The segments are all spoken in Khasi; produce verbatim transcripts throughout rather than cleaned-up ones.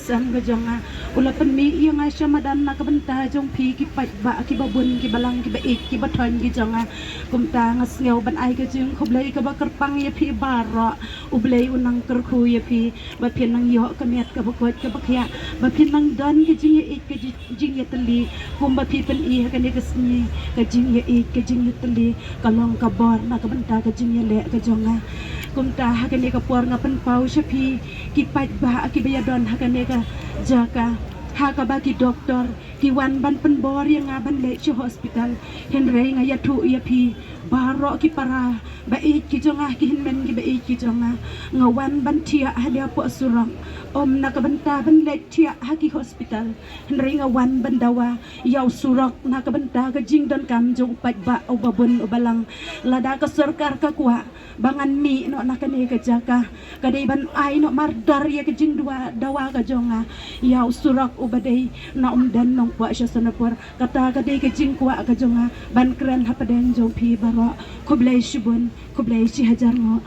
Sang ka jong nga u la pynmih ïa nga sha madan na ka bynta jong phi ki paidbah kiba bun kiba lang kiba ïeit kiba thoiñ ki jong nga. Kumta nga sngew ban ai ka jingkhublei kaba kyrpang ïa phi baroh. U Blei u nang kyrkhu ïa phi ba phin nang ïoh ka met kaba koit kaba khiah, ba phin nang don ka jingïeit ka jingïatylli kumba phi pyni ha kane ka sngi. Ka jingïeit ka jingïatylli ka long ka bor na ka bynta ka jingïaleh ka jong nga. Kumta ha kane ka por nga pynpaw sha phi ki paidbah kiba ïadon ha kane ka jaka, ha kaba ki doktor ki wan ban pynbor ïa nga ban leit sha hospital. Hynrei nga ïathuh ïa phi baroh ki para ba ïeit ki jong nga, ki hynmen kiba ïeit ki jong nga, nga wan ban thiah ha lia poh surok, ym na ka bynta ban leit thiah ha ki hospital. Hynrei nga wan ban dawa ïa u surok na ka bynta ka jingdonkam jong u paidbah uba bun uba lang. Lada ka sorkar ka kwah ba ngan mih noh na kane ka jaka, ka dei ban ai noh mardor ïa ka jingdawa dawa ka jong nga ïa u surok uba dei na Umden Nongpoh sha Sonapur. Kata ka dei ka jingkwah ka jong nga ban kren hapdeng jong phi baroh. Khublei shibun, khublei shi hajar nguh.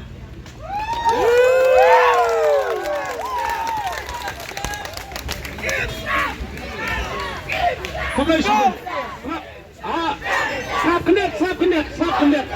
Khublei shibun. Ah, sap khyndiat, sap khyndiat, sap khyndiat.